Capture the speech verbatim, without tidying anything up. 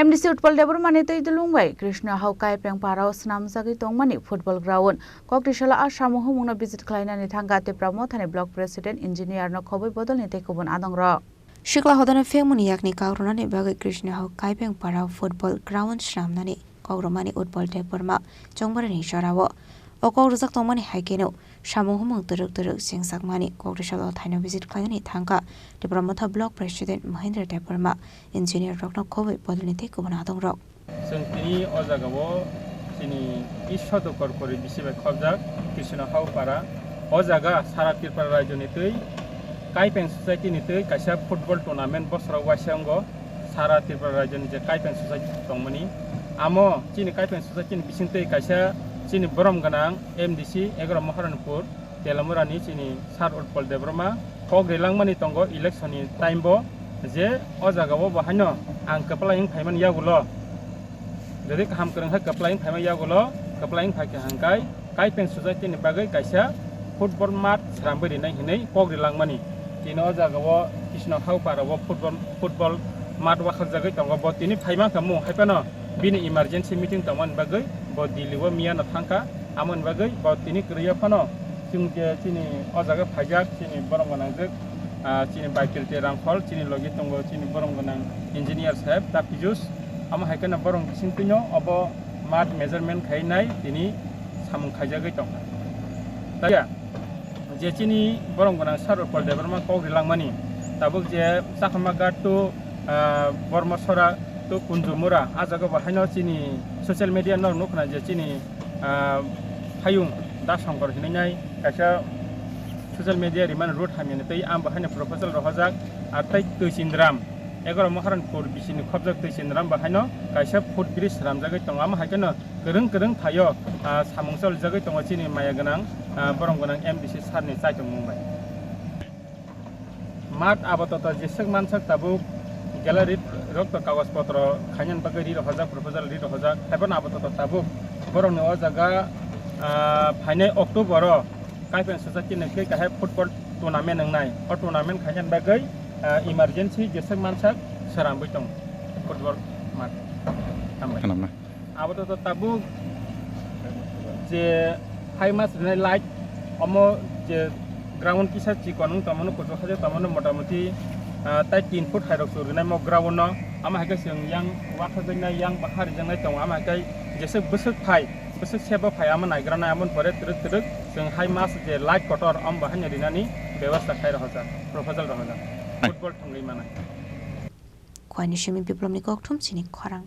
M D C Utpal Debbarma ni twi dulung bai Krishna Hau Kaipeng Parao swnamjagwi tongmani football ground. Kokdisalo a samung humungno visit khlainani thangkha Tipra Mothani Block President Engineer no khobwi bodolni tei kubun adongrok. Sikla hodano phengmani yakni kok rwnani bagwi Krishna Hau Kaipeng Parao football ground swnamnani kok rwmani Utpal Debbarma chongbarani jorao. O kok rwjak tongmani hai kheno samung humung twrwk twrwk chengjakmani Kokdisalo thaino visit khlainani thangkha Tipra Motha Block President Mahendra Debbarma, engineer rokno khobwi bodolni tei kubun adongrok. Chwng tini o jagao chini Isodokor kori bisi bai khobjak Krishna Hau Para. O jaga sara Tripura rajyoni twi Kaipeng Society ni twi kaisa football tournament bosoro waisa wngo. Sara Tripura rajyoni je Kaipeng Society tongmani, amo chini Kaipeng Society ni bisingtwi kaisa chini borom gwnang M D C Egaro Maharanpur Telamurani chini Sir Utpal Debbarma kok rilangmani tongo election ni time bo, je o jagao bo haino ang kwplai wng phaimani yagulo, jodi kaham kwrwng khe kwplai wng phaimani yagulo, kwplai wng phaikha hangkai Kaipeng Society ni bagwi kaisa football mat srambwi rinai hinwi kok rilangmani. Tini o jagao Krishna Hau Parao football, football mat wakhakjagwi tongo. Bo tini phaimankha mung, haiphano bini emergency meeting tongmani bagwi bo Delhi o miyano thangkha. Amoni bagwi bo tini kwrwio phano chwng je chini o jaga phaijak, chini borom gwnangjwk, ah, chini Baikil tei Rangkhol, chini logi tongo chini borom gwnang engineer saheb Tapijus. Amo hai kheno borok bisingtwino obo mat measurement khainai tini samung khaijagwi tongkha. Taiya je chini borom gwnang Sir Utpal Debbarma kok rilangmani, tabuk je Chakhamaghat to, ah, Bormasora to Kunjumura, a jaga bo haino chini social media no nukna je chini, ah, Hayung Da Songkor hinwi nai kaisa social media rimani route hamyani tei ang bo haino proposal rohorjak, ar tei Twi Chindram Egaro Maharanpur bisini khobjak Twi Chindram bo haino kaisa foot bridge swnamjagwi tongo. Amo hai kheno kwrwng kwrwng thaio, ah, samung cholijagwi tongo chini maya gwnang, ah, borom gwnang M D C sir ni chaitongmung bai. Mat apatot jeswk manswk tabuk gallery rok to kagoj potro khainani bagwi ri rohorjak, proposal ri rohorjak, haiphano apatot tabuk borokni o jaga, ah, phainai October o Kaipeng Society ni khe kahai football tournament wngnai. O tournament khainani bagwi, ah, emergency jeswk manswk srambwi tongo football mat. Hambai. Khwnamna. Apatot tabuk je hai mas rinai light, omo je ground kisa chikon wng tongmani, kuchuk hajak tongmani, motamoti, ah, tai tin foot hai rok chuk rinai mo ground no. Amo hai khe chwng yang wakhajak nai, yang bahar rijak nai tongo, amo hai khe jeswk bwswk phai. Bwswk sebo phai amo naigra nai, amoni pore twrwk twrwk chwng hai mas je light kotor, omo bo haino rinani bebasta khai rohorjak, proposal rohorjak. Hai. Football thwngwi manai. Khwani simi Biplobni kokthum chini khorang.